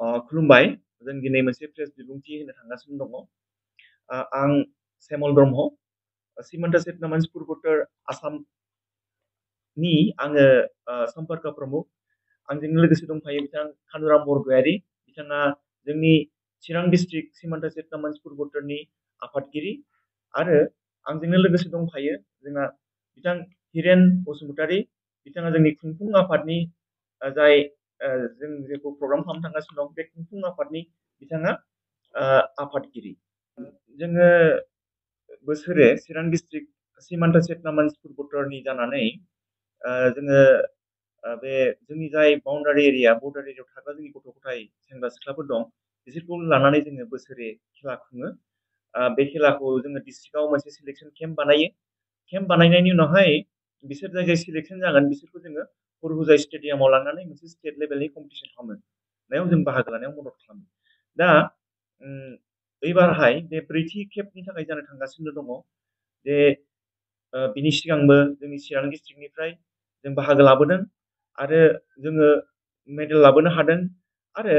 खुलुमबाय। जों दिनै मोनसे प्रेस बिबुंथि होनो थांगासिनो दङ। आं सेमल ब्रह्म, सिमोन्टा चेतना मानसिपुर भटार आसामनि आङो सम्पर्क प्रमुख। आंजों लोगोसे दंफायो बिथां खानुराम बरगयारि, बिथाङा जोंनि चिरां डिस्ट्रिक्ट सिमोन्टा चेतना मानसिपुर भटारनि आफादगिरि, आरो आंजोंनो लोगोसे दंफायो जोंहा बिथां हिरेन बसुमतारी, बिथाङा जोंनि खुंफुं आफादनि जाय जों जेखौ प्रग्राम खालामनो थांगासिनो दं बे खुंफुं आफादनि बिथाङा आफादगिरि। जोङो बोसोरे चिरां डिस्ट्रिक्ट सिमोन्टा चेतना मानसिपुर भटारनि जानानै जोङो बे जोंनि जाय बाउन्डारि एरिया बर्डार एरियायाव थाग्रा जोंनि गथ' गथाय सेंग्रा सिख्लाफोर दं बिसोरखौ लानानै जोङो बोसोरे खेला खुङो। बे खेलाखौ जोङो डिस्ट्रिक्टआव मोनसे सिलेक्सन केम्प बानायो। केम्प बानायनायनि उनावहाय बिसोर जाय जाय सिलेक्सन जागोन बिसोरखौ जोङो हुरहुजाय स्टेडियामाव लांनानै मोनसे स्टेट लेभेलनि कम्पिटिसन खालामो। जों बाहागो लानायाव मदद खालामो। दा एबारहाय बे ब्रैथि खेबनि थाखाय जानो थांगासिनो दङ। जे बिनि सिगांबो जोंनि चिरां डिस्ट्रिक्टनिफ्राय जों बाहागो लाबोदों आरो जोङो मेडेल लाबोनो हादों। आरो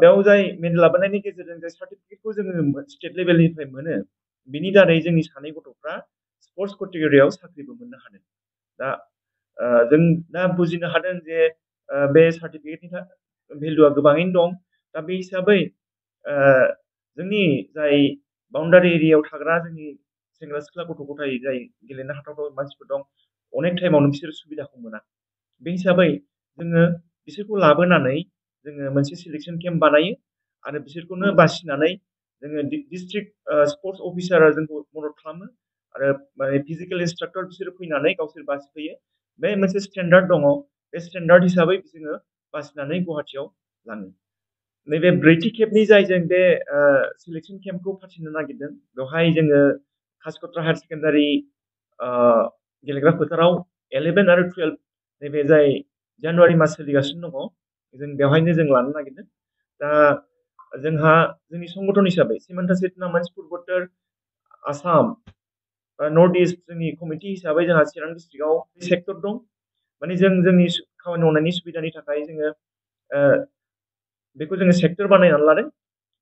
बेयाव जाय मेडेल लाबोनायनि गेजेरजों जाय सार्टिफिकेटखौ जोङो स्टेट लेभेलनिफ्राय मोनो, बिनि दारै जोंनि सानै गथ'फ्रा स्पर्ट्स केटेगरियाव साख्रिबो मोननो हादों। दा जों दा बुजिनो हादों जे बे सार्टिफिकेटनि भेलुआ गोबाङैनो दं। दा बे हिसाबै जोंनि जाय बाउन्डारि एरियायाव थाग्रा जोंनि सेंग्रा सिख्ला गथ' गथाय जाय गेलेनो हाथावथाव मानसिफोर दं, अनेक टाइमावनो बिसोर सुबिदाखौ मोना। बे हिसाबै जोङो बिसोरखौ लाबोनानै जोङो मोनसे सिलेक्सन केम्प बानायो आरो बिसोरखौनो बासिनानै जोङो डिस्ट्रिक्ट स्पर्ट्स अफिसारा जोंखौ मदद खालामो आरो माने फिजिकेल इन्सट्राक्टर बिसोरो फैनानै गावसोर बासिफैयो। बे मोनसे स्टेन्डार्ड दङ। बे स्टेन्डार्ड हिसाबै जोङो बासिनानै गुवाहाटियाव लाङो। नैबे ब्रैथि खेबनि जाय जों बे सिलेक्सन केम्पखौ फाथिनो नागिरदों, बेवहाय जोङो कासिकत्रा हायार सेकेन्डारि गेलेग्रा फोथाराव 11 आरो 12 नैबे जाय जानुवारि मास सोलिगासिनो दङ, जों बेवहायनो जों लानो नागिरदों। दा जोंहा जोंनि संगठन हिसाबै सिमोन्टा चेतना मानसिपुर भटार आसाम नर्थ इस्ट जोंनि कमिटि हिसाबै जोंहा चिरां डिस्ट्रिक्टआव सेक्टर दं। माने जों जोंनि खामानि मावनायनि सुबिदानि थाखाय जोङो बेखौ जोङो सेक्टर बानायनानै लादों।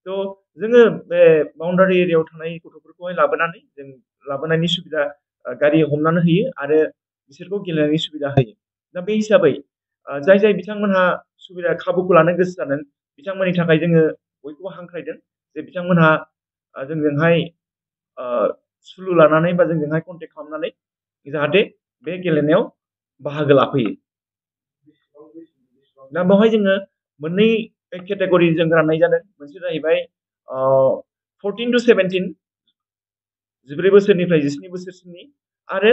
थ' जोङो बे बाउन्डारि एरियायाव थानाय गथ'फोरखौहाय लाबोनानै जों लाबोनायनि सुबिदा गारि हमनानै होयो आरो बिसोरखौ गेलेनायनि सुबिदा होयो। दा बे हिसाबै जाय जाय बिथांमोनहा सुबिदा खाबुखौ लानो गोसो जादों, बिथांमोननि थाखाय जोङो बयखौबो हांख्रायदों जे बिथांमोनहा जोंजोंहाय सुलु लानानै बा जोंजोंहाय कन्टेक्ट खालामनानै जाहाथे बे गेलेनायाव बाहागो लाफैयो। दा बेवहाय जोङो मोननै केटेगरि जों राननाय जादों। मोनसे जाहैबाय 14 to 17 14 बोसोरनिफ्राय 17 बोसोरसिमनि, आरो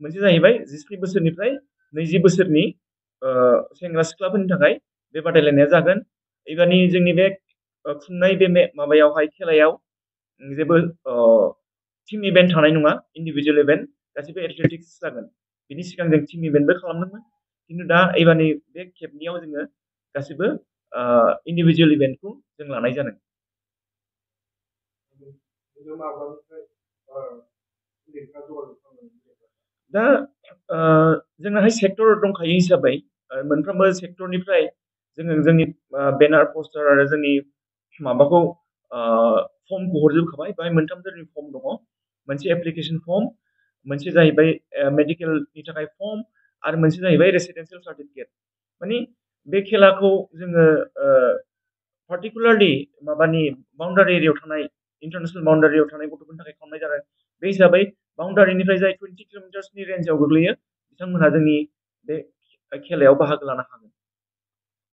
मोनसे जाहैबाय 17 बोसोरनिफ्राय 20 बोसोरनि सेंग्रा सिख्लाफोरनि थाखाय बे बादायलायनाया जागोन। एबारनि जोंनि बे खुंनाय बे माबायावहाय खेलायाव जेबो टीम इभेन्ट थानाय नङा, इन्डिभिजुवेल इभेन्ट, गासिबो एथलेटिक्स जागोन। बिनि सिगां जों टीम इभेन्टबो खालामदोंमोन, खिन्थु दा एबारनि बे खेबनियाव जोङो गासिबो इन्डिभिजुवेल इभेन्टखौ जों लानाय जादों। दा जोंनाहाय सेक्टर दंखायो हिसाबै मोनफ्रोमबो सेक्टरनिफ्राय जोङो जोंनि बेनार पस्टार आरो जोंनि माबाखौ फर्मखौ हरजोबखाबाय। बेवहाय मोनथाम धरननि फर्म दङ। मोनसे एप्लिकेसन फर्म, मोनसे जाहैबाय मेडिकेलनि थाखाय फर्म, आरो मोनसे जाहैबाय रेसिडेन्सियेल सार्टिफिकेट। माने बे खेलाखौ जोङो पार्टिकुलारलि माबानि बाउन्डारि एरियायाव थानाय इन्टारनेसनेल बाउन्डारियाव थानाय गथ'फोरनि थाखाय खालामनाय जादों। बे हिसाबै बाउन्डारिनिफ्राय जाय 20 किल'मिटार्सनि रेन्जआव गोग्लैयो बिथांमोनहा जोंनि बे खेलायाव बाहागो लानो हागोन।